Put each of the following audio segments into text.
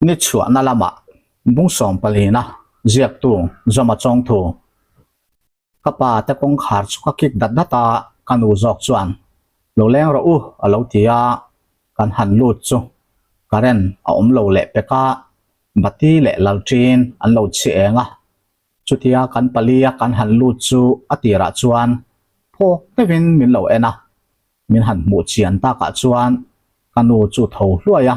Ni chhuahna lamah bung sawm palina ziaktu Zawma Chawngthu ka pa te kawngkhar chu ka kik dat dat a, ka nu zawk chuan lo leng rawh u a lo ti a, kan han lut chu current a awm lo leh pek a, bati leh lalṭin an lo chhi eng a, chutia kan pali a kan han lut chu a tirah chuan phawk deuhin min lo en a, min han hmuh chian takah chuan ka nu chu tho hluai a,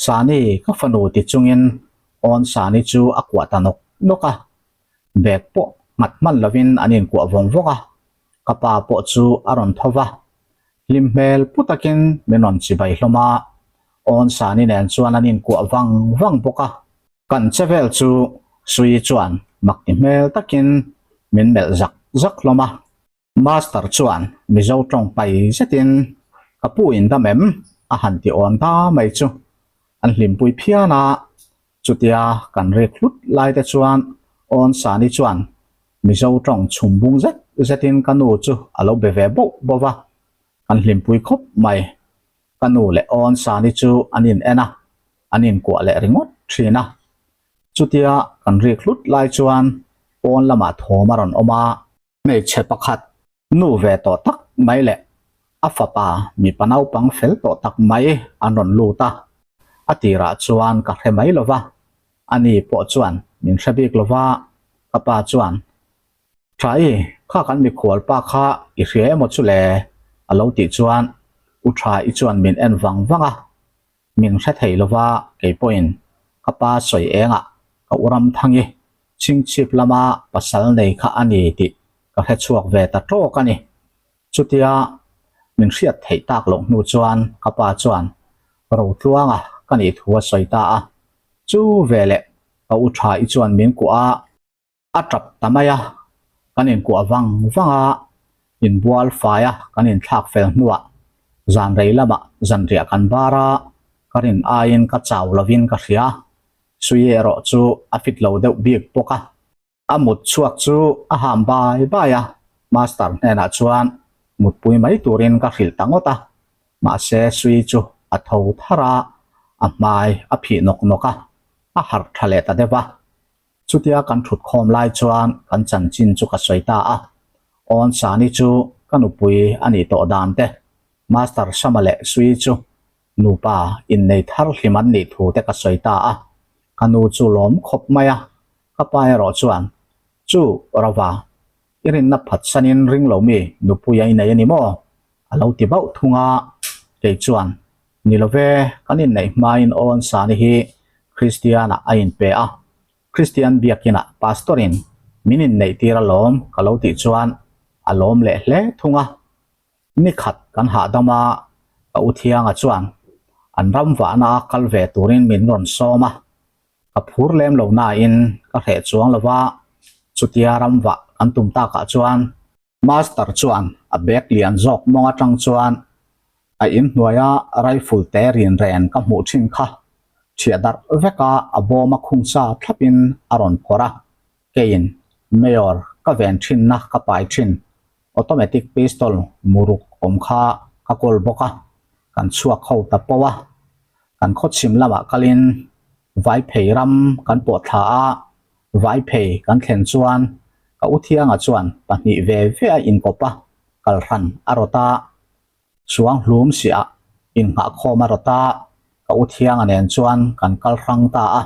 Sani ka fanu ti chungin awn Sani chu a kuah ta nawk nawk a, bag pawh nghat hman lovin an inkuah vawng vawng a, ka pa pawh chu a rawn tho va, hlim hmel pu takin min rawn chibai hlawm a, awn Sani nen chuan an inkuah vang vang bawk a. Kan che vel chu Sui chuan mak ti hmel takin min melh zak zak hlawm a. Master chuan Mizo tawng pai zetin ka pu in dam em? a han ti awn ta mai chu an hlimpui phian a, chutia kan rik hlut lai te chuan awn Sani chuan Mizo tawng chhum bung zet zetin ka nu chu a lo be ve bauh bauh va, kan hlimpui khawp mai. Ka nu leh awn Sani chu an in en a, an inkuah leh ringawt thin a. Chutia kan rik hlut lai chuan pawn lamah thawm a rawn awm a. Hmeichhe pakhat nu ve tawh tak mai leh a fapa mipa naupang fel tawh tak mai an rawn lut a, a tirah chuan ka hre mai lova, ani pawh chuan min hre bik lova, ka pa chuan, Tha-i, kha kan mikhual pa kha i hria emaw chu le? a lo tih chuan U Tha-i chuan min en vang vang a, min hre thei lova kei pawhin ka pa sawi engah ka u Ramthangi chhingchhip lama pasal nei kha a ni tih ka hre chhuak ve ta tawk a ni. Chutia min hriat theih tak loh hnu chuan ka pa chuan Rotluanga ka nih thu a sawi ta a, chu veleh ka u tha i chuan min kuah a, A tap ta mai a, kan inkuah vang vang a, inbual fai a kan inthlak fel hnuah zan rei lamah zanriah kan bar a, ka rin aiin ka chau lovin ka hria, Sui erawh chu a fit lo deuh bik bawk a. A mut chhuak chu a ham bai bai a, Master hnenah chuan mutpui mai turin ka hrilh ta ngawt a, mahse Sui chu a tho thar a, a hmai a phih nawk nawk a, a harh tha leh ta deuh a. Chutia kan thut khawm lai chuan kan chanchin chu ka sawi ta a, Awn Sani chu ka nupui a nih tawh dan te, Master Sama leh Sui chu nupa innei thar hlim an nih thu te ka sawi ta a, ka nu chu lawm khawp mai a, ka pa erawh chuan, Chu, Rava, i rinna phatsanin ring lo mi nupui a inei a ni maw? a lo ti bauh thung a, kei chuan, Ni lo ve, kan inneih hmain Awn Sani hi Kristianah a inpe a, Kristian biakinah Pastor-in min inneih tir alawm ka lo tih chuan a lawm leh hle thung a. Ni khat kan hahdam a, ka u Thianga chuan an ram vahna a kal ve turin min rawn sawm a, ka phur lem lo nain ka hreh chuang lo va, chutia ram vah kan tum takah chuan Master chuan a bag lian zawk mawng atang chuan a inhnuaia rifle te rin ren ka hmuh thin kha thiah darh vek a, a bawm a khung sa thlapin a rawn phawrh a, keiin Mayor ka ven thinna ka pai thin automatic pistol muruk awm kha ka kawl bawk a, kan chhuak ho ta pawh a, kan khawchhim lamah kalin Vaiphei ram kan pawh thla a, Vaiphei kan thlen chuan ka u Thianga chuan pahnih ve ve a inkawp a, kalhran a rawt a, Suang hlum siah innghahkhawm a rawt a, ka u Thianga nen chuan kan kal hrang ta a,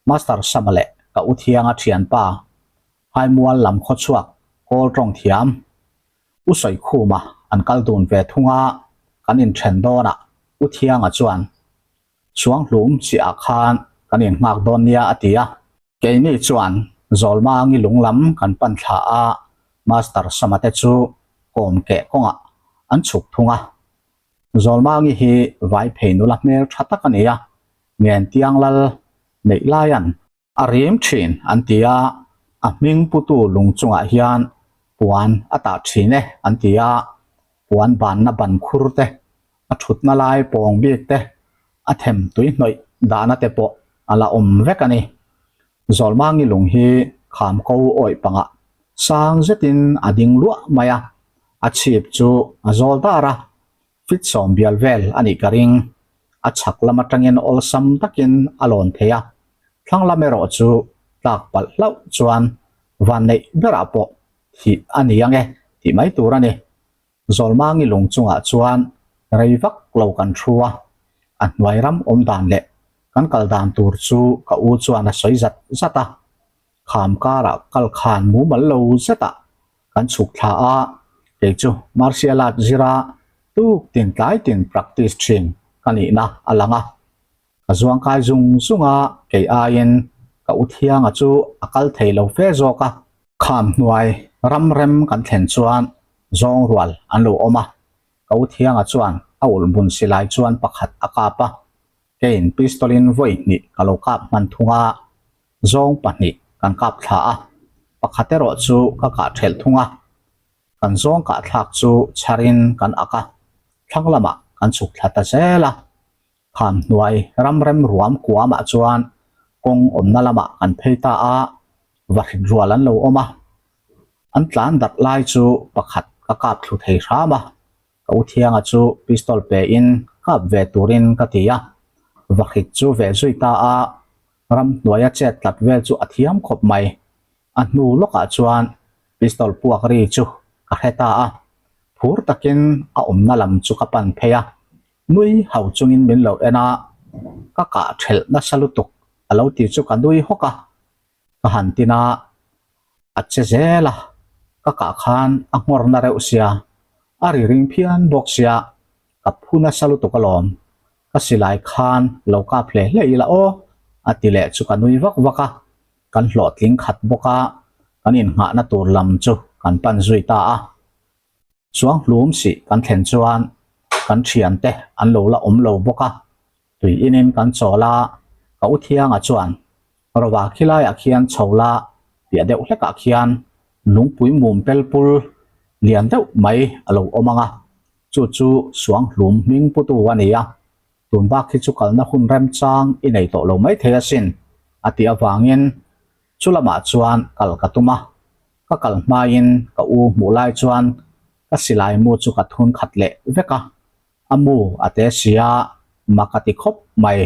Master Sama leh ka u Thianga thianpa Haimual lam khawchhuak kawl tawng thiam U Sawikhuma an kal dun ve thung a, kan inthen dawnah U Thianga chuan Suanghlum chiah ah khan kan innghak dawn nia a ti a. Keini chuan Zawlmangi lung lam kan pan thla a, Master Sama te chu kawm keh kawngah an chhuk thung a. Zawlmangi hi vai phei nula hmel tha tak a ni a, Ngentiang lal neih laian A rim thin an ti a, a hming putu lung chungah hian puan a tah thin e an ti a, puan banna ban khur te, a thutna lai pawng bik te, a them tui hnawih dahna te pawh a la awm vek a ni. Zawlmangi lung hi Kham ko awih pangah sang zetin a ding luah mai a, a chhip chu a zawl dar a, fit 90 vel a nih ka ring. A chhak lam atangin awlsam takin a lawn thei a, thlang lam erawh chu tlak palh hlauh chuan vanneih berah pawh thih a ni ang e tih mai tur a ni. Zawlmangi lung chungah chuan rei vak lo kan thu a, a hnuai ram awm dan leh kan kal dan tur chu ka u chuan a sawi zat zat a. Kham karah kal khan mumal lo zetah kan chhuk thla a, kei chu martial art zira tuk tin tlai tin practice thin ka nihna a lang a. Ka zuang kai zung zung a, kei aiin ka u Thianga chu a kal thei lo fe zawk a. Kham hnuai ram rem kan thlen chuan zawng rual an lo awm a, ka u Thianga chuan a ulh bun silai chuan pakhat a kap a, keiin pistol in vawi hnih ka lo kap hman thung a, zawng pahnih kan kap thla a, pakhat erawh chu ka kah thelh thung a, kan zawng kah thlak chu chharin kan ak a, thlang lamah kan chhuk thla ta zel a. Kham hnuai ram rem ruam kuamah chuan kawng awmna lamah kan phei ta a, vahrit rual an lo awm a. An tlan darh lai chu pakhat ka kap thlu thei hram a, ka u Thianga chu pistol pe in kap ve turin ka ti a, vahrit chu veh zui ta a, ram hnuaia chet tlat vel chu a thiam khawp mai. A hnu lawkah chuan pistol puak ri chu ka hre ta a, phur takin a awmna lam chu ka pan phei a, Nui hau chungin min lo en a, ka kah thelh nasa lutuk a lo ti chu ka nui hawk a, ka han tin a, a che zel a, ka kah khan a nghawr na reuh sia, a ri ring phian bawk sia, ka phu nasa lutuk alawm, ka silai khan lo kap hle hle ila aw a ti leh chu ka nui vak vak a, kan hlawhtling khat bawk a, kan innghahna tur lam chu kan pan zui ta a. Chuang hlum sih kan thlen chuan kan thiante an lo la awm lo bawk a, tui inin kan chawl a, ka u Thianga chuan Rova khilaiah khian chho la piah deuh hlekah khian lungpui mum pel pul lian deuh mai a lo awm ang a, chu chu Suang hlum hming putu a ni a, tun bak hi chu kalna hun remchang i nei tawh lo maithei asin a tih avangin Chu lamah chuan kal ka tum a, ka kal hmain ka u hmuh lai chuan ka silai mu chu ka thun khat leh vek a, a mu a te si a, mak a ti khawp mai.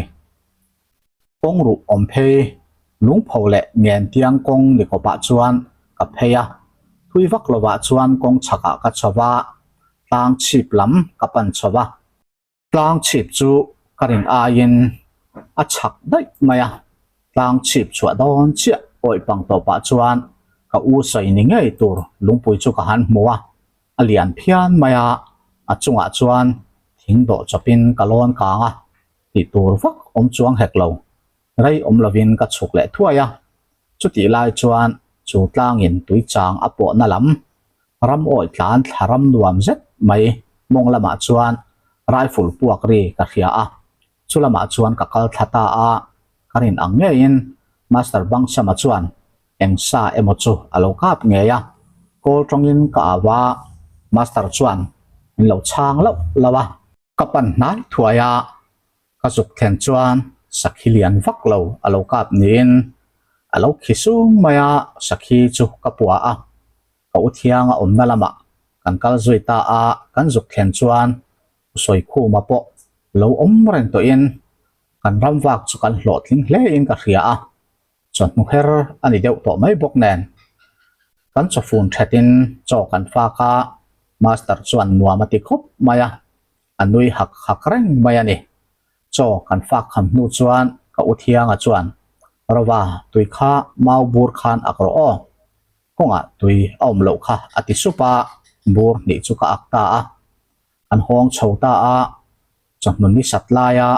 Kawng ruh awm phei, lungpho leh ngen tiang kawng ni kawpah chuan ka phei a, thui vak lovah chuan kawng chhakah ka chho va, tlang chhip lam ka pan chho va. Tlang chhip chu ka rin aiin a chhak daih mai a, tlang chhip chhuah dawn chiah awih pang tawpah chuan ka u sawi ni ngei tur lungpui chu ka han hmu a, a lian phian mai a, a chungah chuan thing dawh chawpin ka lawn kang a, tih tur vak awm chuang hek lo, rei awm lovin ka chhuk leh thuai a, chutih lai chuan chu tlangin tui chang a pawhna lam ram awi tlan thla ram nuam zet mai mawng lamah chuan rifle puak ri ka hria a, chu lamah chuan ka kal thla ta a, ka rin ang ngeiin Master Bangsama chuan eng sa emaw chu a lo kap ngei a, kawl tawngin ka au a, Master chuan min lo chhang loh loh a. Ka pan hnai thuai a, Ka zuk thlen chuan sakhi lian vak lo a lo kap niin a lo khi sung mai a, sakhi chu ka pua a, ka u thianga awmna lamah kan kal zui ta a, kan zuk thlen chuan u Sawikhuma pawh lo awm reng tawhin kan ram vak chu kan hlawhtling hle in ka hria a, chawhnu her a ni deuh tawh mai bawk nen kan chawfun thatin chaw kan fak a, master chuan nuam a ti khawp mai a. A nui hak hak reng mai a ni. Chaw kan fak kham hnu chuan ka u Thianga chuan, Rova, tui kha mau bur khan ak rawh aw. Kawngah tui a awm loh kha a ti sup a, bur hnih chu ka ak ta a. Kan hawng chho ta a, chawhnu ni sat laia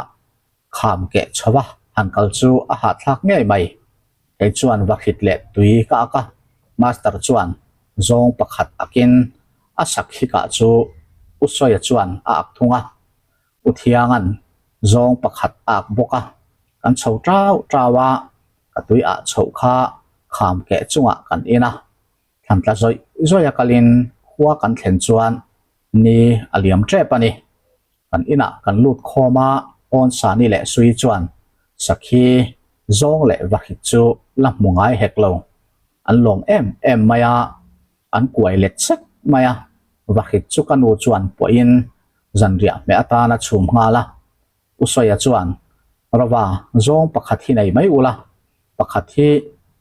kham keh chho a han kal chu a hahthlak ngei mai. Kei chuan va hrit leh tui ka ak a, Master chuan zawng pakhat akin a sak hikah chu U Sawia chuan a ak thung a, U Thianga'n zawng pakhat a ak bawk a, kan chho tau tau a, ka tui ah chhoh kha kham keh chungah kan in a, thlan tla zawih zawih a kalin khua kan thlen chuan ni a liam tep a ni. Kan inah kan lut khawm a, Awnsani leh Sui chuan sakhi zawng leh vahrit chu la hmu ngai hek lo. An lawm em em mai a, an kuai let sek mai a. Vahrit chu ka nu chuan pawhin zanriah hmeh atan a chhum nghal a. U Sawia chuan, Rova, zawng pakhat hi nei mai ula, pakhat hi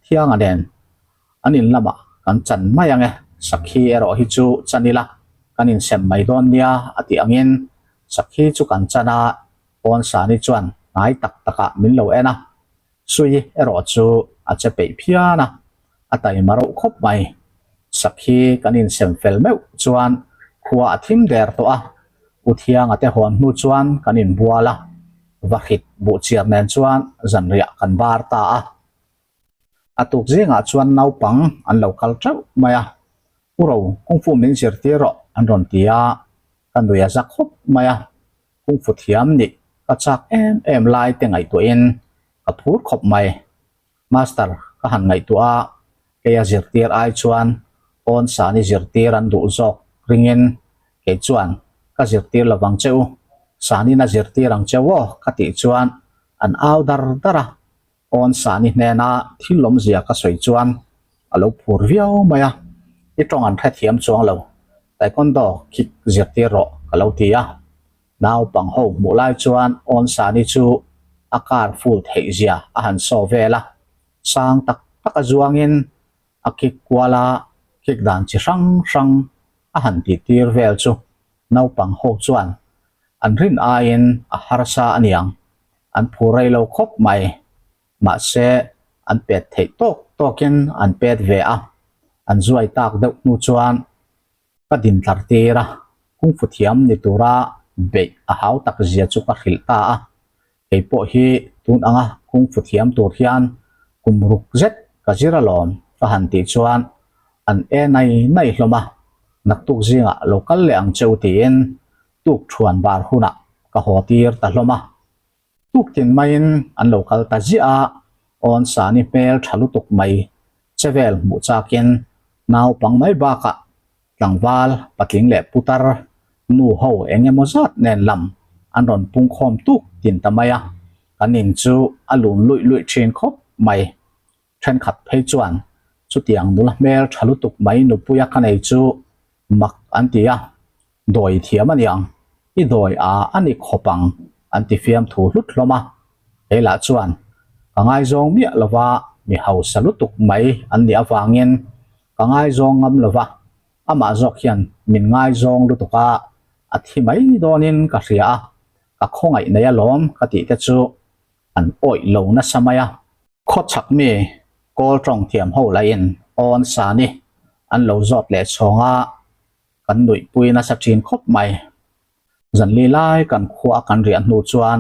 Thianga nen an in lamah kan chan mai ang e, Sakhi erawh hi chu chan ila, kan insem mai dawn nia a tih angin Sakhi chu kan chan a, Pawnsani chuan hnai tak takah min lo en a, Sui erawh chu a che peih phian a, a taima rauh khawp mai. Sakhi kan insem fel meuh chuan khua a thim der tawh a, U Thianga te hawn hnu chuan kan inbual a, Vahrit buhchiar nen chuan zanriah kan bar ta a. A tuk zingah chuan naupang an lo kal teuh mai a, U Ro, kungfu min zirtir rawh an rawn ti a, ka nui a za khawp mai a. Kungfu thiam nih ka chak em em lai te ngaihtuahin ka phur khawp mai. Master ka han ngaihtuah a, keia zirtir ai chuan awn sani zirtir an duh zawk ringin kei chuan ka zirtir lovang che u, sanin a zirtir ang che u aw ka tih chuan an au dar dar a. Awn Sani hnena thil lawmzia ka sawi chuan a lo phur viau mai a, I tawng an hrethiam chuang lo, Taekwondo kick zirtir rawh ka lo ti a. Naupang ho hmuh lai chuan Awn Sani chu a car full theih zia a han saw vel a, sang tak tak a zuangin a kick kual a, kick dan chi hrang hrang a han tihtir vel chu naupang ho chuan an rin aiin a harsa a niang, an phur rei lo khawp mai. Mahse, an pet theih tawk tawkin an pet ve a, an zuai tak deuh hnu chuan ka din tlar tir a, kungfu thiam ni tura beih a hau tak zia chu ka hrilh ta a. Kei pawh hi tun anga kungfu thiam tur hian kum ruk zet ka zir alawm ka han tih chuan an e nai nai hlawm a, naktuk zingah lo kal leh ang cheu tiin tuk thuan bar hunah ka haw tir ta hlawm a. Tuk tin maiin an lo kal ta ziah a, awn sani hmel tha lutuk mai che vel hmuh chakin naupang mai bakah tlangval patling leh putar nu ho eng emaw zat nen lam an rawn pungkhawm tuk tin ta mai a, kan in chu a lun luih luih thin khawp mai. Thenkhat phei chuan chutiang nula hmel tha lutuk mai nupuia ka nei chu mak an ti a, dawi thiam a niang, i dawi a a ni khawp ang an ti fiamthu hlut hlawm a. Kei lah chuan ka ngaizawng miah lova mi hausa lutuk mai an nih avangin ka ngaizawng ngam lova, amah zawk hian min ngaizawng lutuk a, a thi mai dawnin ka hria a, ka khawngaih nei alawm ka tih te chu an awih lo nasa mai a. Khawchhak mi kawl tawng thiam ho lahin awn sani an lo zawt leh chhawng a, kan nuihpui nasa thin khawp mai. Zanli lai kan khua kan riah hnu chuan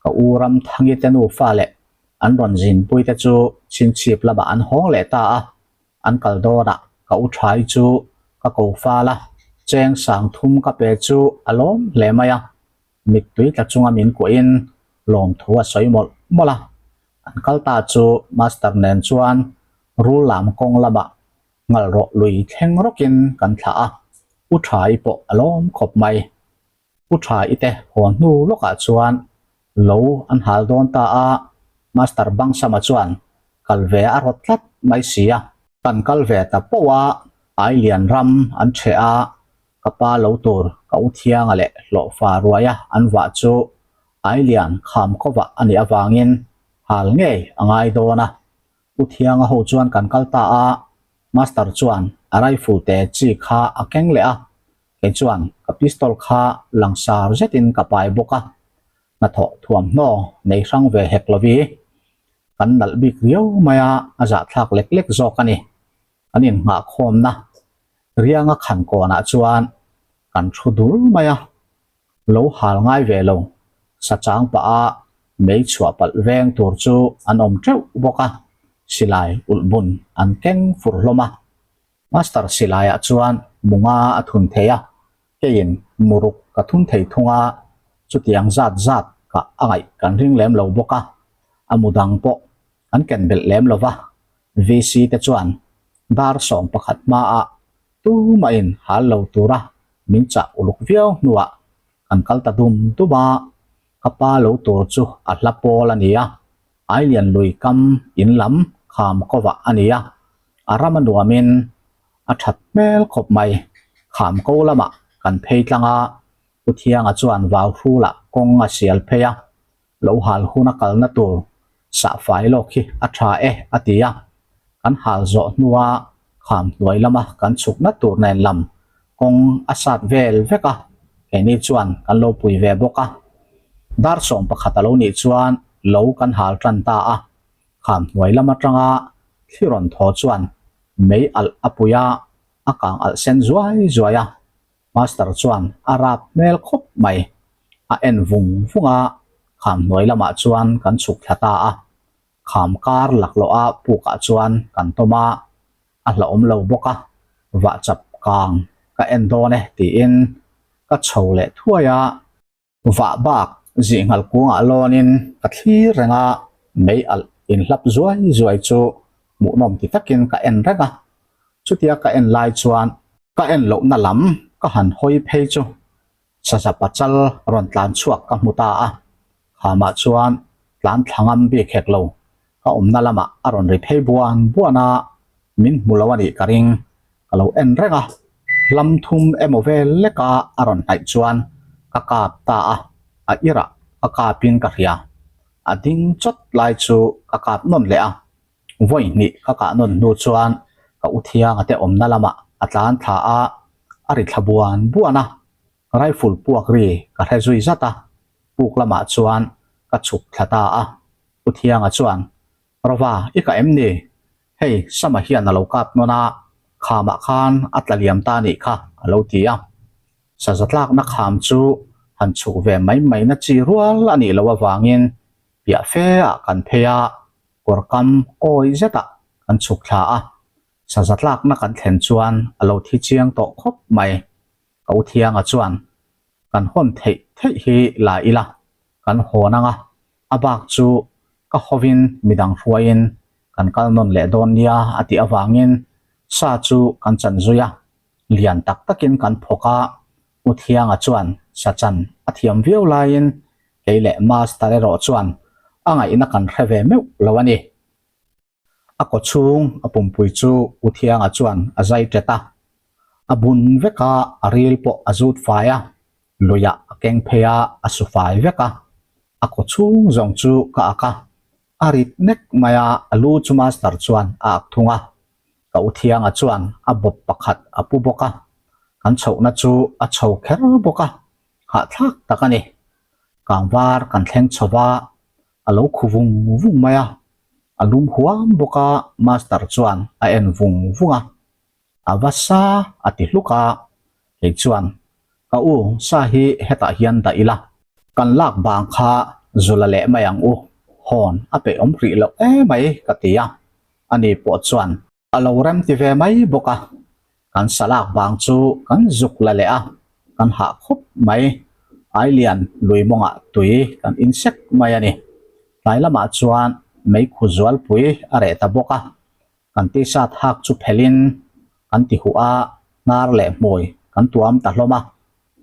ka u Ramthangi te nufa leh an rawn zinpui te chu chhinchhip lamah an hawng leh ta a, an kal dawnah ka u Thai chu ka ko fal a, cheng sang thum ka pe chu a lawm hle mai a. Mittui tla chunga min kuahin lawmthu a sawi mawlh mawlh a, an kal ta chu Master nen chuan rul lam kawng lamah ngal rawh lui thleng rawkin kan thlah a, U Tha-i pawh a lawm khawp mai. U Tha-i te haw hnu lawkah chuan lo an hal dawn ta a, Master Bangsama chuan kal ve a rawt tlat mai si a. Kan kal ve ta poh a, Ailian ram an ṭheh a, Ka pa lo tur ka u Thianga leh hlawhfa ruaia an vah chu Ailian kham kawvah a nih avangin hal ngei a ngai dawn a. U Thianga ho chuan kan kal ta a, Master chuan a rifle te chi kha a keng leh a, kei chuan ka pistol kha langsar zetin ka pai bawk a, hnathawh thuamhnaw nei hrang ve hek lovi kan nalh bik riau mai a, a zahthlak lek lek zawk a ni. Kan innghahkhawmna Rianga khan kawnah chuan kan thu dul mai a, lo hal ngai ve lo, sa chang pah a mei chhuah palh veng tur chu an awm teuh bawk a, silai ulh bun an keng fur hlawm a. Master silaiah chuan munga a thun thei a, keiin muruk ka thun thei thung a, chutiang zat zat ka a ngaih kan ring lem lo bawk a, a mu dang pawh an ken belh lem lo va, VC te chuan dar 11 hmaah tumahin hal lo tura min chah uluk viau hnuah kan kal ta dum dum a, ka pa lo tur chu a hla pawl a ni a, Ailian lui kam in lam kham kawvah a ni a. A ram a nuamin a that hmel khawp mai. Kham ko lamah kan phei tlang a, Pu Thianga chuan vau hrulah kawng a sial phei a, lo hal huna kalna tur sah fai lawk hi a tha e a ti a. Kan hal zawh hnua kham hnuai lama kan chhukna tur nen lam kawng a sat vel vek a, keini chuan kan lo pui ve bawk a. Dar 11 a lo nih chuan lo kan hal tan ta a, kham hnuai lam atanga thli rawn thaw chuan mei alh a pui a, a kang alh sen zuai zuai a. Master chuan a rap hmel khawp mai. A en vung vung a, kham hnuai lamah chuan kan chhuk thla ta a. Kham kar laklawh a pukah chuan kan tawm a, a hlauhawm lo bawk a, vah chap kang ka en dawn e tiin ka chho leh thuai a. Vah bak zihnghal kungah lawnin ka thlir reng a, mei alh inhlap zuai zuai chu hmuhnawm ti takin ka en reng a. Chutia ka en lai chuan ka en lohna lam ka han hawi phei chu saza pachal rawn tlan chhuak ka hmu ta a, khamah chuan tlan thla ngam bik hek lo, ka awmna lamah a rawn ri phei buan buan a, min hmu lo a nih ka ring. Ka lo en reng a, hlam thum emaw vel leka a rawn hnaih chuan ka kap ta a, a irah ka kapin ka hria. A ding chawt lai chu ka kap nawn leh a, vawi hnih ka kah nawn hnu chuan ka u thianga te awmna lamah a tlan thla a, a ri thla buan buan a, rifle puak ri ka hre zui zat a, puk lamah chuan ka chhuk thla ta a, u thianga chuan Rova, i ka em ni? Hei, Sama hian a lo kap nawn a, khamah khan a tla liam ta nih kha, a lo ti a. Saza tlakna kham chu han chhuk ve mai mai na chi rual a nih loh avangin piah fe ah kan phei a, kawr kam kawi zetah kan chhuk thla a. Saza tlakna kan thlen chuan a lo thi chiang tawh khawp mai. Ka u Thianga chuan, Kan hawn theih theih hi la ila, kan hawn ang a, a bak chu ka hovin midang hruaiin kan kal nawn leh dawn nia a tih avangin sa chu kan chan zui a, lian tak takin kan phawk a, U Thianga chuan sa chan a thiam viau laiin kei leh Master erawh chuan a ngaihna kan hre ve meuh lo a ni. A kaw chhung a pumpui chu U Thianga chuan a zai ṭet a, a bun vek a, a ril pawh a zut fai a, luiah a keng phei a, a su fai vek a. A kaw chhung zawng chu ka ak a, a rit nek mai a, a lu chu Master chuan a ak thung a. Ka U Thianga chuan a bawp pakhat a pu bawk a, kan chhohna chu a chho kher bawk a, hahthlak tak a ni. Kangvar kan thleng chho va, a lo khu vung vung mai a, a lum huam bawk a, master chuan a en vung vung a, a va sa a ti hluk a, kei chuan ka u sa hi hetah hian dah ila, kan lak bang kha zu la leh mai ang u, hawn a peih awm rih loh emai ka ti a, ani pawh chuan A lo rem ti ve mai bawk a, kan salak vang chu kan zuk la leh a, kan hah khawp mai. Ailian lui mawngah tui kan in sek mai a ni. Tlai lamah chuan meikhu zualpui a reh ta bawk a, kan t-shirt hak chu phelhin kan ti huh a, hnar leh hmui kan tuam ta hlawm a,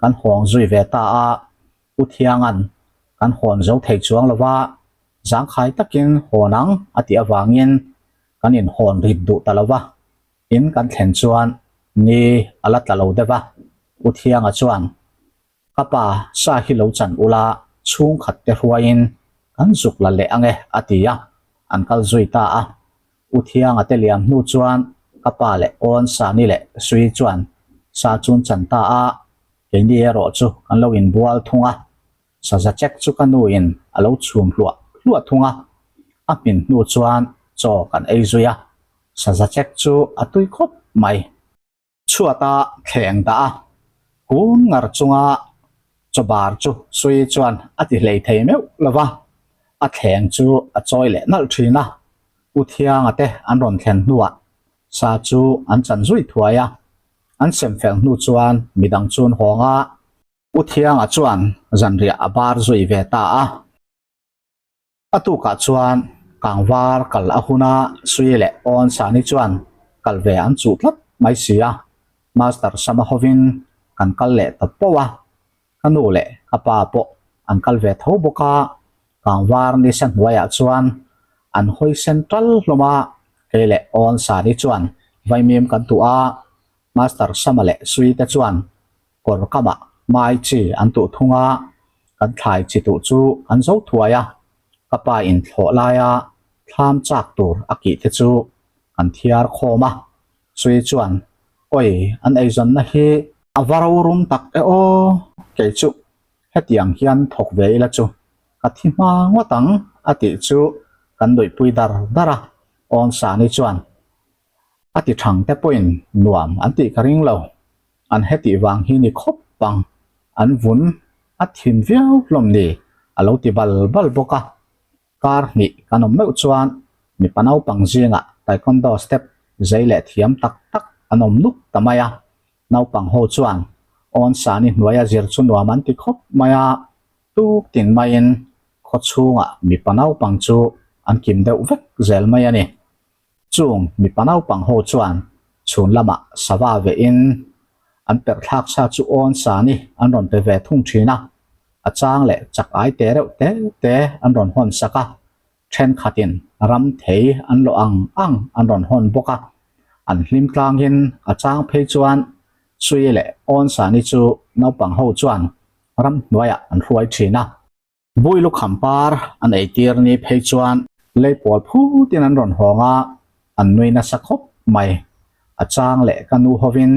kan hawng zui ve ta a, U Thianga'n kan hawn zo thei chuang lo va, zangkhai takin hawn ang a tih avangin kan inhawn rit duh ta lo va, in kan thlen chuan ni a la tla lo deuh a, U Thianga chuan, Ka pa, sa hi lo chan ula, chhungkhat te hruaiin kan zuk la leh ang e, a ti a, an kal zui ta a. U Thianga te liam hnu chuan ka pa leh Awn Sani leh Sui chuan sa chun chan ta a, keini erawh chu kan lo inbual thung a. Saza chek chu ka nu in a lo chhum hluah hluah thung a, a hmin hnu chuan chaw kan ei zui a, saza chek chu a tui khawp mai. Chhuata thleng dah a, kun ngar chunga chaw bar chu Sui chuan a ti hlei thei meuh lo va, a thleng chu a chawi leh nalh thin a, U Thianga te an rawn thlen hnuah sa chu an chan zui thuai a, an sem fel hnu chuan midang chu an hawng a, U Thianga chuan zanriah a bar zui ve ta a. A tukah chuan kangvar kal a hun a, Sui leh Awn Sani chuan kal ve an chuh tlat mai si a. Master Sama hovin kan kal leh ta poh a, ka nu leh ka pa pawh an kal ve tho bawk a. Kangvar nisa hnuaiah chuan an hawi sen tal hlawm a. Kei leh Awn Sari chuan vaimim kan tuh a, Master Sama leh Sui te chuan kawr kamah hmai chi an tuh thung a, kan thlai chi tuh chu an zo thuai a, ka pa in thlawh laia thlam chak tur a kih te chu kan thiar khawm a, Sui chuan Awi an eizawnna hi a va rorum tak e aw, kei chu hetiang hian thawk ve ila chu ka thi hma ngawt ang a tih chu kan nuihpui dar dar a, Awnsani chuan a ti thang te pawhin nuam an tih ka ring lo, an hetih vang hi ni khawp ang, an vun a thin viau hlawm ni a lo ti bal bal bawk a. Kar hnih kan awm meuh chuan mipa naupang zingah taekwondo step zei leh thiam tak tak an awm nuk ta mai a, naupang ho chuan Awnsani hnuaia zir chu nuam an ti khawp mai a, tuk tin maiin khaw chhungah mipa naupang chu an kim deuh vek zel mai a ni. Chung mipa naupang ho chuan chhun lamah sava vehin an perh thlak sa chu awn sani an rawn pe ve thung thin a, a chang leh chak ai te reuh te te an rawn hawn sak a, thenkhatin ram thei an lawh ang ang an rawn hawn bawk a, an hlim tlangin a chang phei chuan Sui leh awn sani chu naupang ho chuan ramhnuaiah an hruai thin a. Bui lukham par an eitir ni phei chuan lei pawl phutin an rawn hawng a, an nui nasa khawp mai. A chang leh ka nu hovin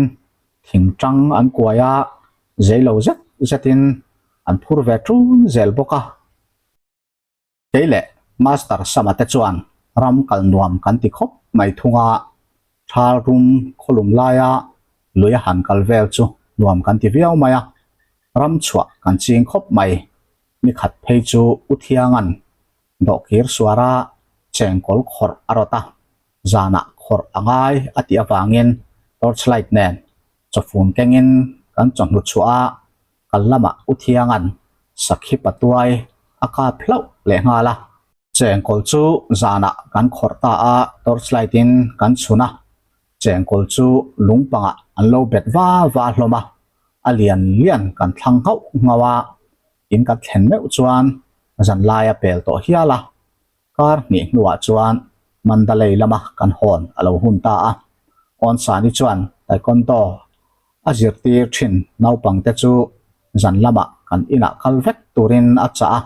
thing tang an kuai a, zeilo zet zetin an phur ve ṭun zel bawk a. Kei leh Master Sama te chuan ram kal nuam kan ti khawp mai thung a, thal rum khawlum laia lui a han kal vel chu nuam kan ti viau mai a, ram chhuah kan ching khawp mai. Ni khat phei chu U Thianga'n dawhkir suara chengkawl khawrh a rawt a, zanah khawrh a ngai a tih avangin torchlight nen chawfun kengin kan chawhnu chhuah a, kal lamah U Thianga'n sakhi patuai a kap hlauh leh nghal a. Chengkawl chu zanah kan khawrh ta a, torchlight in kan chhun a, chengkawl chu lungpangah an lo bet va va hlawm a, a lian lian kan thlang nghauh nghauh a, in kan thlen meuh chuan zanlai a pel tawh hial a, kar hnih hnuah chuan Mandalay lama kan hawn a lo hun ta a, Awnsani chuan Taekwondo a zirtir thin naupangte chu zan lamah kan inah kal vek turin a chah a,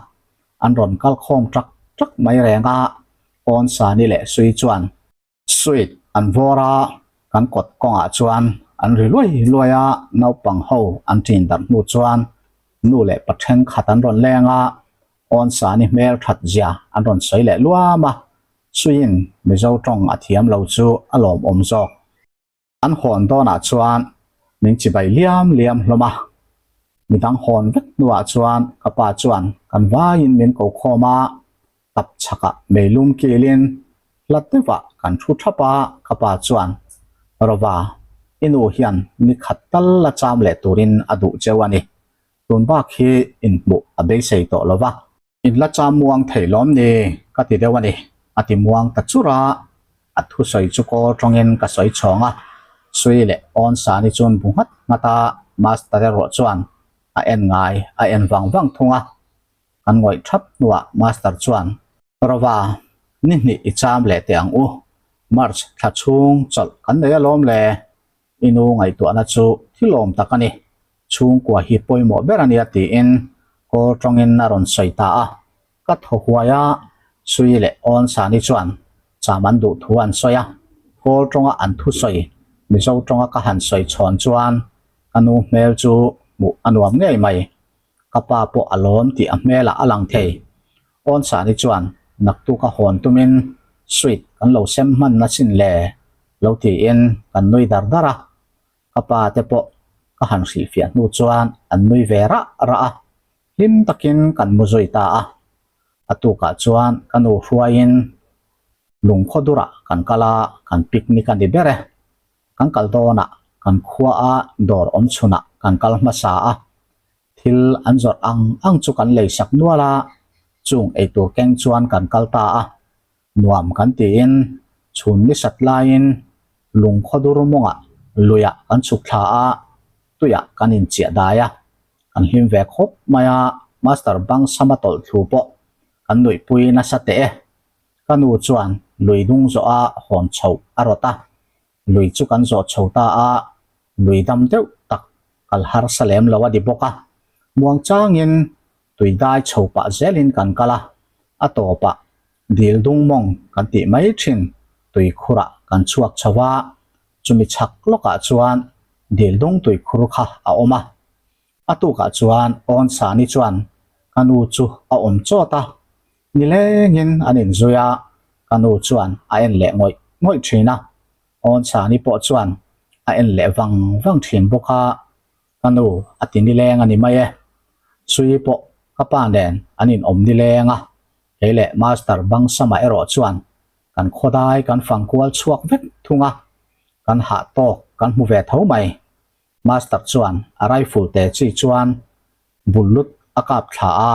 an rawn kal khawm ṭak ṭak mai reng a, Awnsani leh Sui chuan Sweet an vawr a, kan kawt kawngah chuan an ri luai luai a, naupang ho an ṭin darh hnu chuan nu leh pa ṭhenkhat an rawn leng a, Awnsani hmel ṭhat zia an rawn sawi leh luam a, Suiin Mizo ṭawng a thiam lo chu a lawmawm zawk. An hawn dawnah chuan min chibai liam liam hlawm a, midang hawn vek hnuah chuan ka pa chuan kan vaiin min ko khawm a, tap chhakah meilum kilin hla deuhah kan thu thap a, ka pa chuan, Rova, i nu hian ni khat tal la cham leh turin a duh cheu a ni, tun bak hi inhmuh a beisei tawh lo va. In la cham muang thei lawm ni? Ka ti deuh a ni, a ti muang ta chur a. A thusawi chu kawl tawngin ka sawi chhawng a, Sui leh Awnsani chuan bu nghat nghat a, Master erawh chuan a en ngai a en vang vang thung a. Kan ngawih thap hnuah Master chuan, Rova, ni hnih i cham leh teh ang u, March thla chhung chawlh kan nei alawm le, I nu ngaihtuahna chu thilawm tak a ni, chhungkua hi pawimawh ber a nia tiin kawl tawngin a rawn sawi ta a. Ka thaw huai a, Sui leh Awnsani chuan cham an duh thu an sawi a, kawl tawnga an thusawi Mizo tawnga ka han sawi chhawn chuan ka nu hmel chu hmuh a nuam ngei mai. Ka pa pawh a lawm tih a hmelah a lang thei. Awnsani chuan naktuk a hawn tumin sweet kan lo sem hman na chin le lo tiin kan nui dar dar a, ka pa te pawh ka han hrilhfiah hnu chuan an nui ve rah rah a, hlim takin kan mu zui ta a. A tukah chuan ka nu hruaiin lungkhaw durah kan kal a, kan picnic a ni ber e. Kan kal dawnah kan khua a dawr awm chhunah kan kal hmasa a, thil an zawrh ang ang chu kan lei sak nual a, chung eitur keng chuan kan kal ta a. Nuam kan tiin chhun ni sat laiin lungkhaw dur mawngah luiah kan chhuk thla a, tuiah kan inchiah dai a, kan hlim ve khawp mai a, Master Bangsama tawlh thlu pawh kan nuihpui nasa teh e. Ka nu chuan lui dung zawh a hawn chhoh a rawt a, lui chu kan zawh chho ta a, lui dam deuh tak kal harsa lem lo a ni bawk a, muang changin tui dai chho pah zelin kan kal a, a tawpah dil dung mawng kan tih mai thin tui khurah kan chhuak chho a, chumi chhak lawkah chuan dil dung tui khur kha a awm a. A tukah chuan Awnsani chuan ka nu chu a awm chawt a, nilengin an inzui a, ka nu chuan a en leh ngawih ngawih thin a, Awnsani pawh chuan a en leh vang vang thin bawk a, ka nu a ti nileng a ni mai e. Sui pawh ka pa nen an inawm nileng a, kei leh Master Bangsama erawh chuan kan khawdai kan fang kual chhuak vek thung a, kan hah tawk kan hmu ve tho mai. Master chuan a rifle te chi chuan bullut a kap thla a,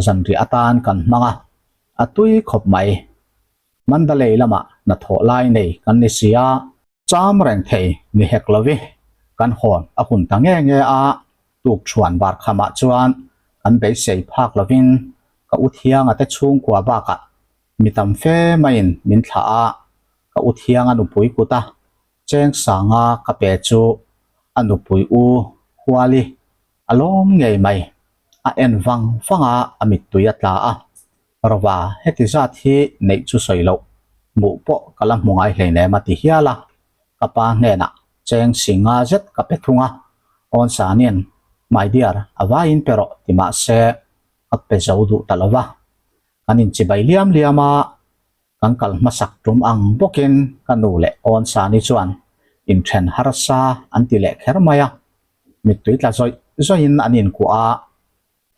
zanriah atan kan hmang a, a tui khawp mai. Mandalay lamah hnathawh lai nei kan ni si a, cham reng thei ni hek lovi kan hawn a hun ta nge nge a, tukṭhuan bar khamah chuan kan beisei phak lovin ka u Thianga te chhungkua bakah mi tam fe maiin min thlah a, ka u Thianga nupui kut a Cheng sanga ka pe chu a nupui u Huali a lawm ngei mai. A en vang vang a, a mittui a tla a. Rova, heti zat hi neih chu sawi loh, hmuh pawh ka la hmu ngai hleinem a ti hial a. Ka pa hnenah cheng singa zet ka pe thung a, Awnsanin, My dear, a vaiin pe rawh ti mah se ka pe zo duh ta lo va. Kan inchibai liam liam a, Kan kal hmasak tum ang bawkin ka nu leh Awnsani chuan inthen harsa an ti leh kher mai a, mittui tla zawih zawihin an inkuah a,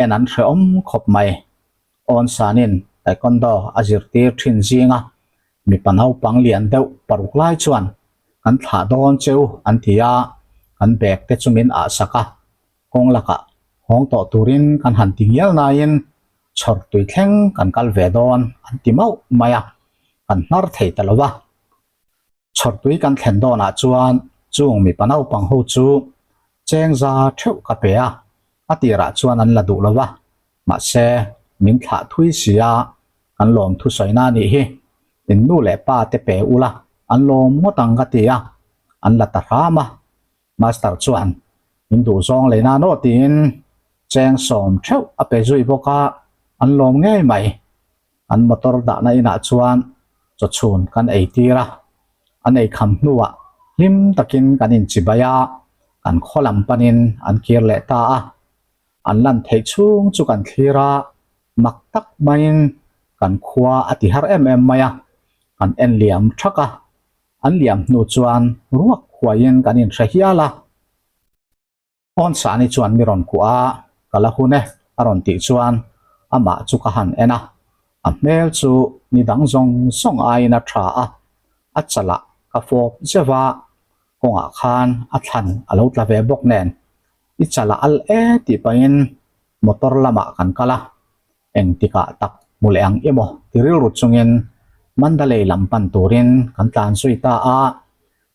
en an hrehawm khawp mai. Awnsanin Taekwondo a zirtir thin zinga mipa naupang lian deuh paruk lai chuan kan thlah dawn cheu an ti a, kan bag te chu min ahsak a, kawng lakah hawng tawh turin kan han ti ngial nain chhawr tui thleng kan kal ve dawn an ti mauh mai a, kan hnar thei ta lo va. Chhawr tui kan thlen dawnah chuan chung mipa naupang ho chu cheng za theuh ka pe a, a tirah chuan an la duh lo va, mahse min thlah thui si a, kan lawm thusawina a nih hi, in nu leh pa te pe ula an lawm ngawt ang ka ti a, an la ta hram a. Master chuan min duh zawng lei nan aw tiin cheng sawm theuh a pe zui bawk a, an lawm ngei mai. An motor dahna inah chuan chawchhun kan ei tir a, an ei kham hnuah hlim takin kan inchibai a, kan khaw lam panin an kir leh ta a. An lan theih chhung chu kan thlir a, mak tak maiin kan khua a ti har em em mai a, kan en liam thak a. An liam hnu chuan ruak huaiin kan inhre hial a. Awnsani chuan mi rawn kuah a, ka la hun e a rawn tih chuan amah chu ka han en a. A hmel chu ni dang zawng zawng aiin a tha a, a chalah ka fawp zeuh a, kawngah khan a thlan a lo tla ve bawk nen i chalah al e tih pahin motor lamah kan kal a. Engtikah tak hmu leh ang emaw ti rilru chungin Mandalay lam pan turin kan tlan zui ta a,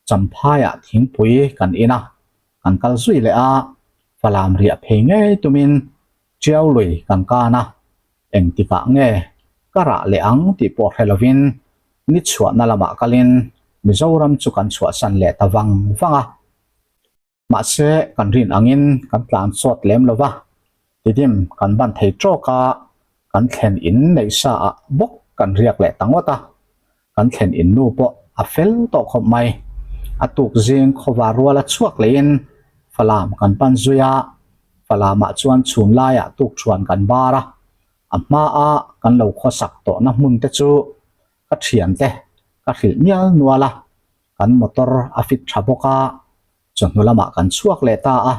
Champhaiah thingpui kan in a, kan kal zui leh a, Falam riah phei ngei tumin Tiau lui kan kan a, engtikah nge ka rah leh ang tih pawh hre lovin ni chhuahna lamah kalin Mizoram chu kan chhuahsan leh ta vang vang a. Mahse, kan rin angin kan tlan chawt lem lo va, tidim kan ban thei tawk a, kan thlen in neih sa ah bawk kan riak leh ta ngawt a, kan thlen in nu pawh a fel tawh khawp mai. A tuk zing khawvar rual a chhuak leiin Falam kan pan zui a, Falamah chuan chhun laiah tukṭhuan kan bar a, a hmaa kan lo khawsak tawhna hmun te chu ka thiante ka hrilh mial nual a, Kan motor a fit tha bawk a, chawhnu lamah kan chhuak leh ta a.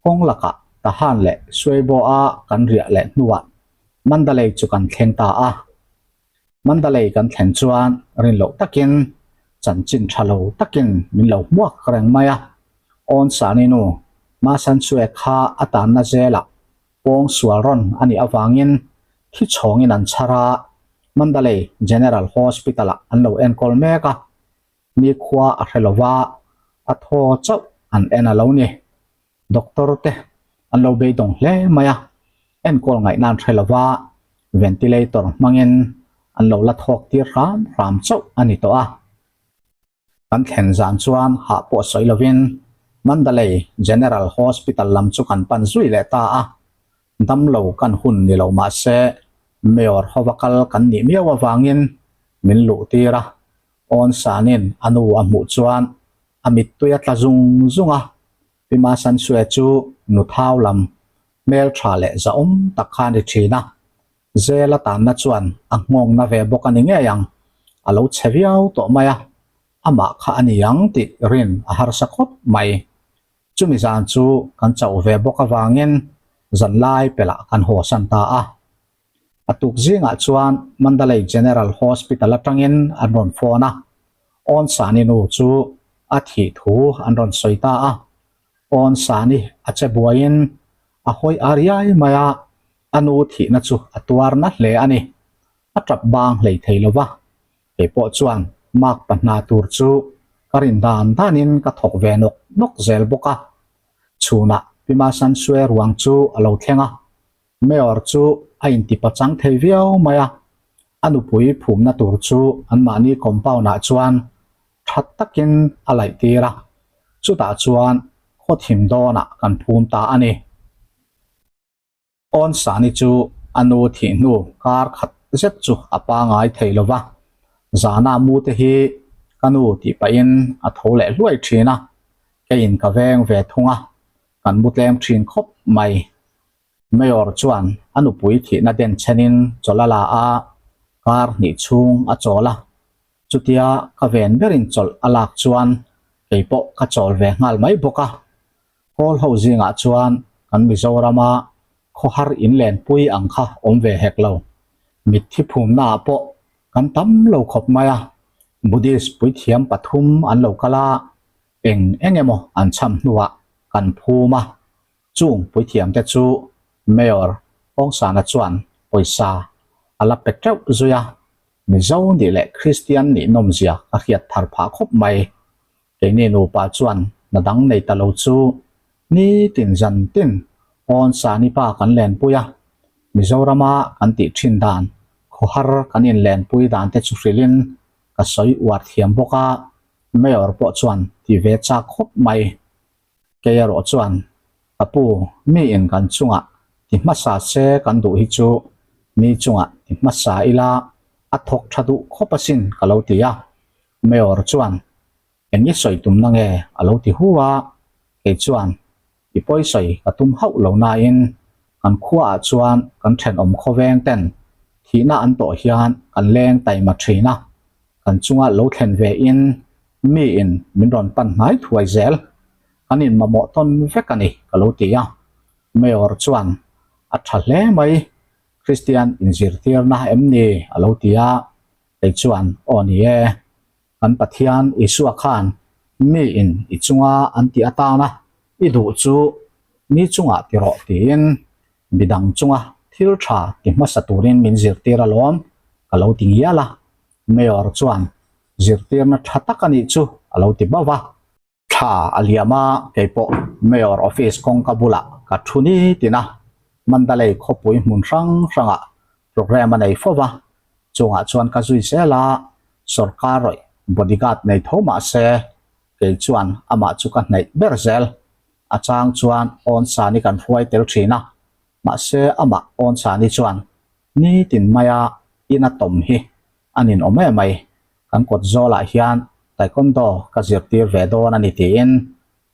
Kawng lakah Tahan leh Suaibaw-a kan riah leh hnuah Mandalay chu kan thleng ta a. Mandalay kan thlen chuan rin loh takin chanchin tha lo takin min lo hmuak reng mai a. Awn Sani nu Ma San Sue kha a tanna zelah pawng sual rawn a nih avangin thi chhawngin an chhar a, Mandalay General Hospital-ah an lo enkawl mek a, mi khua a hre lova, a thaw chauh an en a lo ni. Doctor te an lo beidawng hle mai a, enkawl ngaihna an hre lova, ventilator hmangin an lo la thawk tir hram hram chauh a ni tawh a. Kan thlen zan chuan hah pawh sawi lovin Mandalay General Hospital lam chu kan pan zui leh ta a. Damlo kan hun ni lo mah se Mayor hova kal kan nih miau avangin min luh tir a. Awn sanin a nu a hmuh chuan a mittui a tla zung zung a. Pi Masansue chu nu thau lam hmeltha leh zahawm tak kha a ni thin a. Zel a tanna chuan a nghawngna ve bawk a ni ngei ang, a lo chhe viau tawh mai a, amah kha a ni ang tih rin a harsa khawp mai. Chumi zan chu kan chauh ve bawk avangin zanlai pelh ah kan hawsan ta a. A tuk zingah chuan Mandalay General Hospital atangin an rawn phone a, Awn Sani nu chu a thih thu an rawn sawi ta a. Awn Sani a che buaiin a hawi a riai mai a, a nu thihna chu a tuar na hle a ni. A tap bang hlei thei lo va, kei pawh chuan mark pahna tur chu ka rin dan danin ka thawk ve nawk nawk zel bawk a. Chhunah Pi Masansue ruang chu a lo thleng a, Mayor chu a intipachang thei viau mai a, a nupui phumna tur chu anmahni compound-ah chuan tha takin a laih tir a, chutah chuan khawthim dawnah kan phum ta a ni. Awn Sani chu a nu thih hnu kar khat zet chu a pangai thei lo va, zana mu te hi ka nu tih pahin a tho leh hluai thin a, keiin ka veng ve thung a, kan mu tlem thin khawp mai. Mayor chuan a nupui thihna den chhenin chawlh a la a, kar hnih chhung a chawl a, chutia ka ven berin chawlh a lak chuan kei pawh ka chawl ve nghal mai bawk a. Kawl ho zingah chuan kan Mizorama khawhar inlenpui ang kha awm ve hek lo. Mitthi phumnaah pawh kan tam lo khawp mai a, Buddhist puithiam pathum an lo kal a, eng eng emaw an cham hnuah kan phum a, chung puithiamte chu Mayor Awngsana chuan pawisa a la pe teuh zui a, Mizo nih leh Kristian nih nawmzia ka hriat thar phah khawp mai. Keini nupa chuan hna dang nei ta lo chu nitin zan tin awn sani pa kan lenpui a, Mizorama kan tih thin dan khawhar kan inlenpui dan te chu hrilhin ka sawi uar thiam bawk a, Mayor pawh chuan ti ve chak khawp mai. Kei erawh chuan ka pu miin kan chungah ti hmasa se kan duh hi chu mi chungah ti hmasa ila a thawk tha duh khawp asin ka lo ti a. Mayor chuan eng i sawi tum na nge a lo ti hu a, kei chuan i pawi sawi ka tum hauh lo nain kan khuaah chuan kan thenawm khawveng ten thihna an tawh hian kan leng taima thin a, kan chunga lo thlen ve in miin min rawn pan hnai thuai zel, kan in mamawh tawn vek a ni ka lo ti a. Mayor chuan a tha hle mai, Kristian inzirtirna em ni a lo ti a, Kei chuan, Aw ni e, kan Pathian Isua khan miin i chunga an tih atana i duh chu mi chungah ti rawh tiin midang chunga thil tha ti hmasa turin min zirtir alawm ka lo ti ngial a. Mayor chuan, Zirtirna tha tak a nih chu a lo ti bauh a. Thla a liam a, kei pawh Mayor office kawngka bulah ka thu ni tin a, Mandalay khawpui hmun hrang hrangah programme a nei fo va, chungah chuan ka zui zel a, sawrkar rawih bodyguard nei tho mah se kei chuan amah chu ka hnaih ber zel. A chang chuan Awnsani kan hruai tel thin a, mahse amah Awnsani chuan nitin maia ina tawm hi a ninawm em mai, kan kawt zawlah hian Taekwondo ka zirtir ve dawn a ni tiin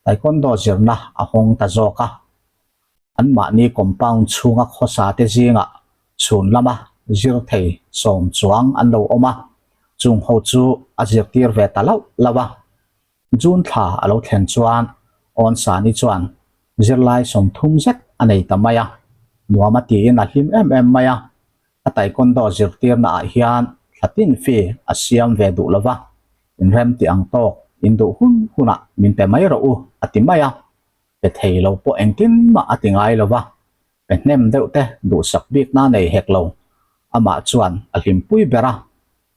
Taekwondo zirna a hawng ta zawk a. Anmahni compound chhunga khawsa te zingah chhun lama zir thei sawm chuang an lo awm a, chung ho chu a zirtir ve ta lauh lauh a. June thla a lo thlen chuan Awnsani chuan zirlai 30 zet a nei ta mai a, nuam a tiin a hlim em em mai a. A taekwondo zirtirna ah hian thla tin fee a siam ve duh lova, inrem tih ang tawk in duh hun hunah min pe mai rawh u a ti mai a, pe thei lo pawh engtin mah a ti ngai lova, pe hnem deuh te duhsak bikna nei hek lo, amah chuan a hlimpui ber a,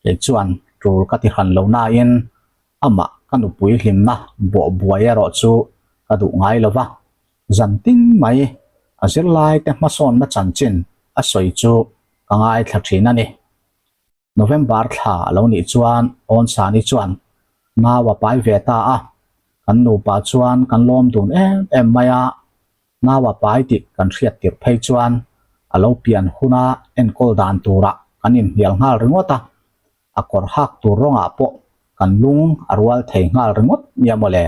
kei chuan tul ka ti hran lo nain amah ka nupui hlimna bawh buai erawh chu ka duh ngai lova, Zan tin mai a zirlaite hmasawnna chanchin a sawi chu ka ngaithla thin a ni. November thla a lo nih chuan Awnsani chuan nau a pai ve ta a, kan nupa chuan kan lawm dun em em mai a, nau a pai tih kan hriat tirh phei chuan a lo pian huna enkawl dan turah kan inhnial nghal ringawt a, a kawr hak tur rawngah pawh kan lung a rual thei nghal ringawt nia mawle.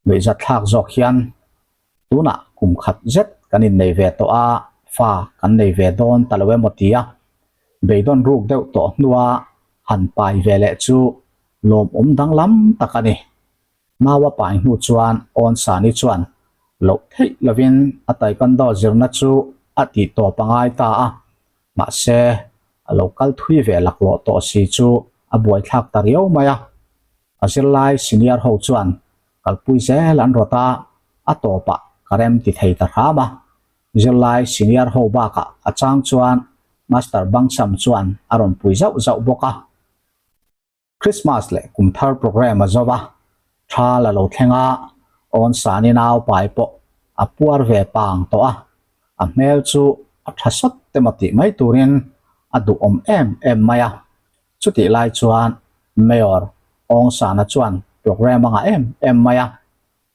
Nuihzatthlak zawk hian Tunah kum khat zet kan innei ve tawh a, fa kan nei ve dawn ta lo emaw tia beidawn ruk deuh tawh hnua han pai ve leh chu lawmawm danglam tak a ni. Nau a pai hnu chuan Awnsani chuan loh theih lovin a taekwondo zirna chu a tih tawp a ngai ta a, mahse a lo kal thui ve laklawh tawh si chu a buaithlak ta riau mai a. A zirlai senior ho chuan kalpui zel an rawt a, a tawpah ka rem ti thei ta hram a. Zirlai senior ho bakah a chang chuan Master Bangsam chuan a rawn pui zauh zauh bawk a. Christmas leh kum thar programme a zo va, tha la lo thleng a, Awnsani nau pai pawh a puar ve pang tawh a, a hmel chu a tha sawt te maw tih mai turin a duhawm em em mai a. Chutih lai chuan Mayor Awngsana chuan programme a ngah em em mai a,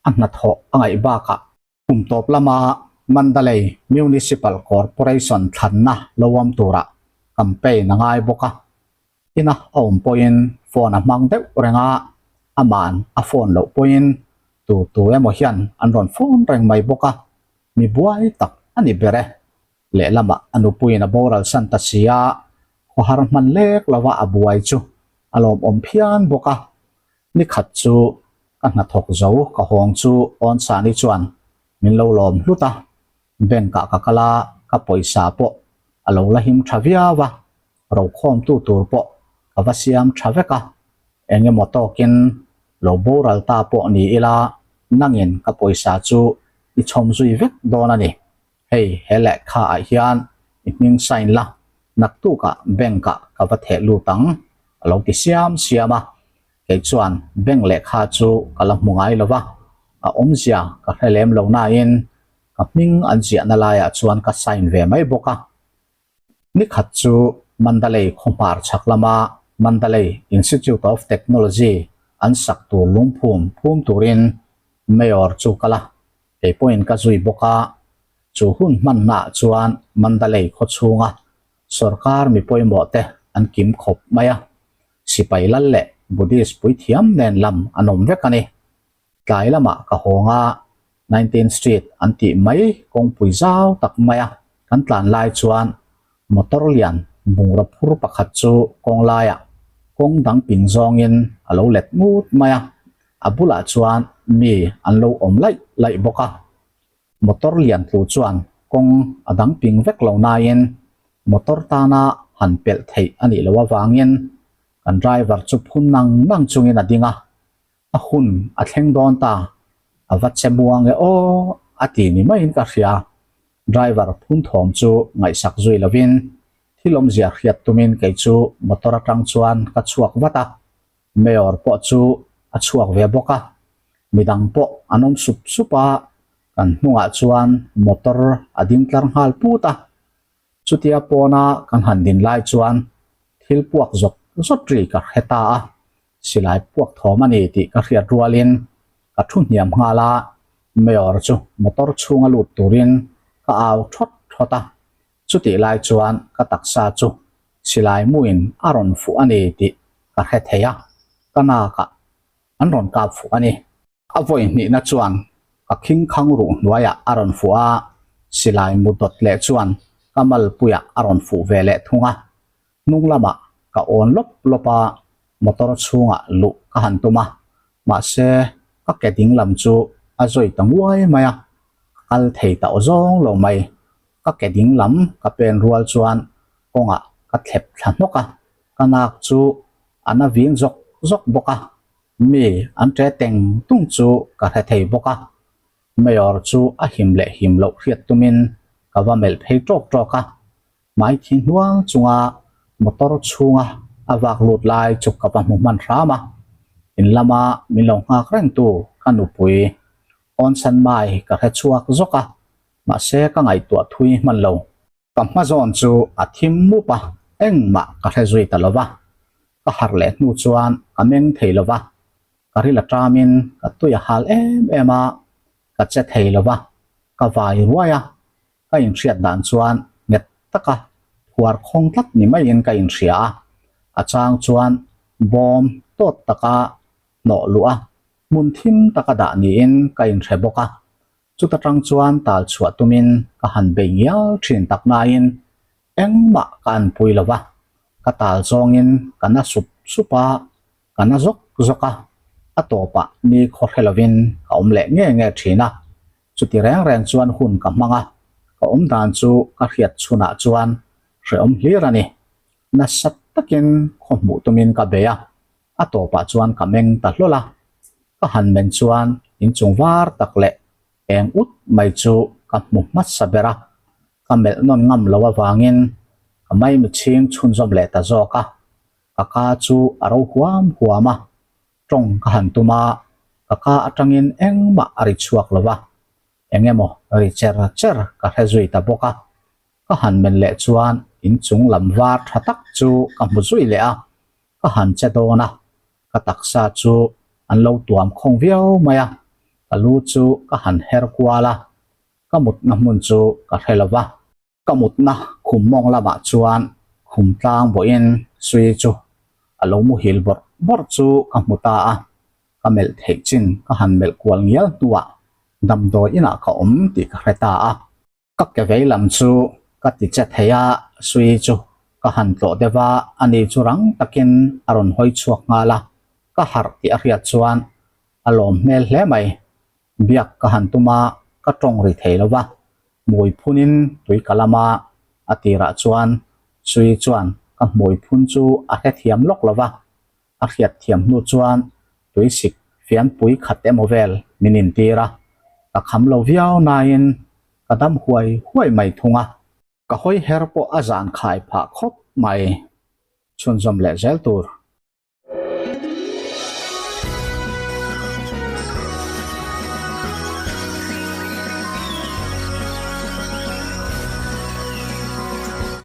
a hnathawh a ngaih bakah kum tawp lama Mandalay Municipal Corporation thlanna lo awm turah campaign a ngai bawk a. Ina a awm pawhin phone a hmang deuh reng a, ama'n a phone loh pawhin tu tu emaw hian an rawn phone reng mai bawk a, mi buai tak a ni ber e. Lehlamah a nupuiin a boral san ta si a, khawhar hman lek lova a buai chu a lawmawm phian bawk a. Ni khat chu ka hnathawk zo ka hawng chu Awnsani chuan min lo lawm hlut a, bank ah ka kal a, ka pawisa pawh a lo la him tha viau a, rokhawmtu tur pawh ka va siam tha vek a, eng emaw tawkin lo boral ta pawh ni ila nangin ka pawisa chu i chhawm zui vek dawn a ni. Hei he lehkha ah hian i hming sign la, naktukah bank ah ka va theh lut ang a lo ti siam siam a, kei chuan bank lehkha chu ka la hmu ngai lo va, a awmzia ka hre lem lo nain ka hming an ziahna laiah chuan ka sign ve mai bawk a. Ni khat chu Mandalay khawhmar chhak lama Mandalay Institute of Technology an sak tur lungphum phum turin Mayor chu kal a, kei pawhin ka zui bawk a, chu hun hmannaah chuan Mandalay khaw chhunga sorkar mi pawimawh te an kim khawp mai a, sipai lal leh Buddhist puithiam nen lam an awm vek a ni. Tlai lamah ka hawng a, Nineteenth Street an tih mai kawngpui zau tak mai a kan tlan lai chuan motor lian bungraw phur pakhat chu kawng laiah kawng dang ping zawngin a lo let ngut mai a, a bulah chuan mi an lo awm laih laih bawk a. Motor lian tlu chuan kawng a dang ping vek lo nain motor tana han pelh theih a nih loh avangin kan driver chu phun nang nang chungin a ding a. A hun a thleng dawn ta, a va che muang e aw a ti ni maiin ka hria. Driver phun thawm chu ngaihsak zui lovin thil awmzia hriat tumin kei chu motor atang chuan ka chhuak vat a, Mayor pawh chu a chhuak ve bawk a, midang pawh an awm sup sup a, kan hnungah chuan motor a ding tlar nghal put a. Chutia pawna kan han din lai chuan thil puak zawt zawt ri ka hre ta a, silai puak thawm a ni tih ka hriat rualin ka thu hniam nghal a, Mayor chu motor chhunga lut turin ka au thawt thawt a, chutih lai chuan ka taksa chu silai muin a rawn fuh a ni tih ka hre thei a, ka nakah an rawn kap fuh a ni. A vawi hnihna chuan ka khingkhang ruh hnuaiah a rawn fuh a, silai mu dawt leh chuan ka malpuiah a rawn fuh ve leh thung a. Hnung lamah ka awn lawp lawp a, motor chhungah luh ka han tum a, mahse ka ke ding lam chu a zawi ta nguai mai a, ka kal thei ta awzawng lo mai. Ka ke ding lam ka pen rual chuan kawngah ka thlep thla hnawk a, ka nak chu a na vin zawk zawk bawk a, mi an ṭe teng tung chu ka hre thei bawk a. Mayor chu a him leh him loh hriat tumin ka va melh phei ṭawk ṭawk a, Hmai thi hnuang chunga motor chhunga a vak lut lai chu ka va hmu hman hram a, in lama min lo nghak reng tu ka nupui Awnsan Mai ka hre chhuak zawk a, mahse ka ngaihtuah thui hman lo. Ka hma zawn chu a thim mup a, Engmah ka hre zui ta lo va, ka harh leh hnu chuan ka meng thei lo va, ka ril a ṭamin ka tui a hal em em a, ka che thei lo va, ka vai ruai a, ka inhriat dan chuan nghet taka phuar khawng tlat ni maiin ka inhria a, a chang chuan bawm tawt taka hnawh luh a, hmun thim taka dah niin ka inhre bawk a, chuta tang chuan tal chhuah tumin ka han bei ngial thin tak nain engmah ka anpui lo va, ka tal zawngin ka na sup sup a, ka na zawk zawk a, a tawpah ni khaw hre lovin ka awm leh nge nge thin a, chuti reng reng chuan hun ka hmang a, ka awm dan chu ka hriat chhunah chuan hrehawm hlir a ni. Nasa takin khaw hmuh tumin ka bei a, a tawpah chuan ka meng ta hlawl a, ka han men chuan inchung var tak leh eng ut mai chu ka hmu hmasa ber a, ka melh nawn ngam lo avangin ka maimi chhing chhunzawm leh ta zawk a, ka ka chu a ro huam huam a, tawng ka han tum a, ka ka atangin engmah a ri chhuak lo va, eng emaw ri cher cher ka hre zui ta bawk a, ka han men leh chuan inchung lam var tha tak chu ka hmu zui leh a, ka han che dawn a, ka taksa chu an lo tuam khawng viau mai a, ka lu chu ka han her kual a, ka mutna hmun chu ka hre lo va. Ka mutna khum mawng lamah chuan khum tlang bawhin sui chu a lo muhil bawrh bawrh chu ka hmu ta a, ka melh theih chin ka han melh kual ngial hnuah damdawi inah ka awm tih ka hre ta a. Ka ke vei lam chu ka ti che thei a, sui chu ka han tlawh deuh a, ani chu rang takin a rawn hawi chhuak nghal a, ka harh tih a hriat chuan a lawm hmel hle mai. Biak ka han tum a, ka tawng ri thei lo va, hmui phunin tui ka lam a, a tirah chuan sui chuan ka hmui phun chu a hrethiam lawk lo va, A hriat thiam hnu chuan tuisik fianpui khat emaw vel min intir a, ka kham lo viau nain ka dam huai huai mai thung a. Ka hawi her pawh a zan khai phah khawp mai. Chhunzawm leh zel tur.